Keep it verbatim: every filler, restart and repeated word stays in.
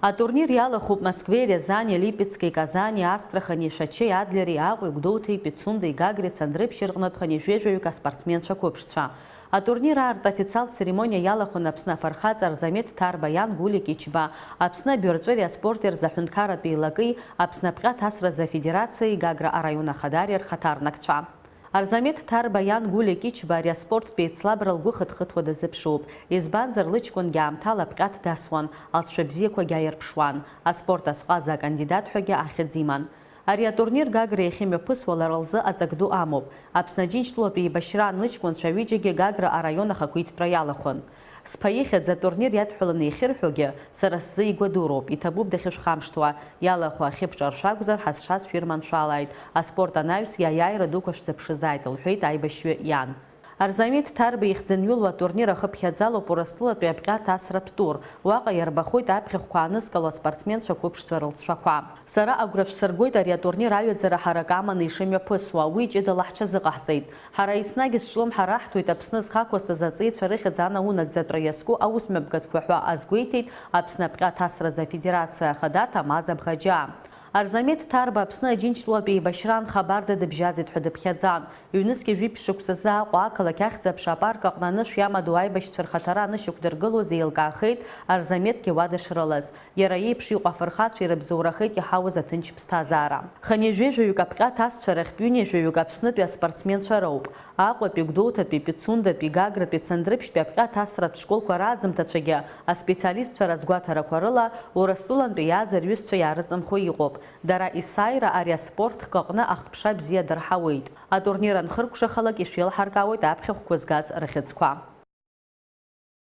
Атурнир иалахәуп Москвеи, Рязани, Липецки, Казани, Астрахани, Шәачеи, Адлери, Аҟәеи, Гәдоуҭеи, Пицундеи, Гагреи, Цандрыԥшьи рҟнытә хынҩажәеи жәаҩык аспортсменцәа қәыԥшцәа. Атурнир аартра официалтә церемониа иалахәын Аԥсны афырхаҵа Арзамеҭ Ҭарба иан Гулик Ичба, Аԥсны абиуарҵәыреи аспорти рзы аҳәынҭқарратә еилакеи, Аԥсны аԥҟьаҭасразы афедерациеи Гагра араион ахадареи рхаҭарнакцәа. Арзамеҭ Ҭарба иан Гулик Ичба ари аспорттә еицлабра лгәы хыҭхыҭуа дазыԥшуп, избанзар, лыҷкәынгьы аамҭала аԥҟьаҭ дасуан, алҵшәа бзиақәагьы аирԥшуан, аспорт азҟаза акандидат ҳәагьы ахьӡ иман. Ари атурнир Гагра иахьымҩаԥысуа лара лзы аҵак ду амоуп. Аԥсны Аџьынџьтәылатә еибашьраан лыҷкәынцәа ҩыџьагьы Гагра араион ахақәиҭтәра иалахәын. Сԥа ихьӡ атурнир иадҳәаланы иахьырҳәогьы, сара сзы игәадуроуп, иҭабуп дахьышәхамышҭуа, иалахәу ахьыбҿаршә акәзар, ҳазшаз шәирманшәалааит, аспорт анаҩс иаиааира дуқәа шәзыԥшызааит, лҳәеит аибашьҩы иан. Арзамеҭ Ҭарба ихьӡынҩылоу атурнир ахыԥхьаӡалоуп Урыстәылатәи аԥҟьаҭасратә тур. Уаҟа иарбахуеит аԥхьахәқәа аанызкыло аспортсменцәа қәыԥшцәа рылҵшәақәа. Сара агәра шәсыргоит ари атурнир аҩаӡара ҳарак аманы ишымҩаԥысуа, уи ҷыдала ҳҽазыҟаҳҵеит. Ҳара еснагь зҿлымҳа раҳҭоит Аԥсны зхақәсҭаз аҵеицәа рыхьӡ анаунагӡатәра иазку аусмҩаԥгатәқәа ҳәа азгәеиҭеит Аԥсны аԥҟьаҭасразы афедерациа ахада Ҭамаз Абӷаџьаа. Арзамеҭ Ҭарба Аԥсны Аџьынџьтәылатә еибашьраан Хабарда дыбжьаӡит ҳәа дыԥхьаӡан. Ҩнызқьи жәиԥшь шықәсазы Аҟәа ақалақь ахьӡ-аԥша апарк аҟны анышә иамадоу аибашьцәа рхаҭара анышьақәдыргылоз еилкаахеит Арзамеҭгьы уа дышрылаз. Иара иеиԥш иҟоу афырхацәа ирыбзоурахеит иҳауз аҭынч ԥсҭазаара. Хынҩажәеи жәаҩык аԥҟьаҭасцәа рахьтә ҩынҩажәаҩык Аԥснытәи аспортсменцәа роуп. Аҟәатәи, Гәдоуҭатәи, Пицундатәи, Гагратәи, Цандрыԥшьтәи аԥҟьаҭасратә школқәа рааӡамҭацәагьы аспециалистцәа разгәаҭарақәа рыла Урыстәылантәи иааз рҩызцәа иаарыҵымхуа иҟоуп. Дара есааира ари аспорт хкы аҟны ахԥша бзиа дырҳауеит. Атурнир анхыркәшахалак ишәеилҳаркаауеит аԥхьахәқәа згаз рыхьӡқәа.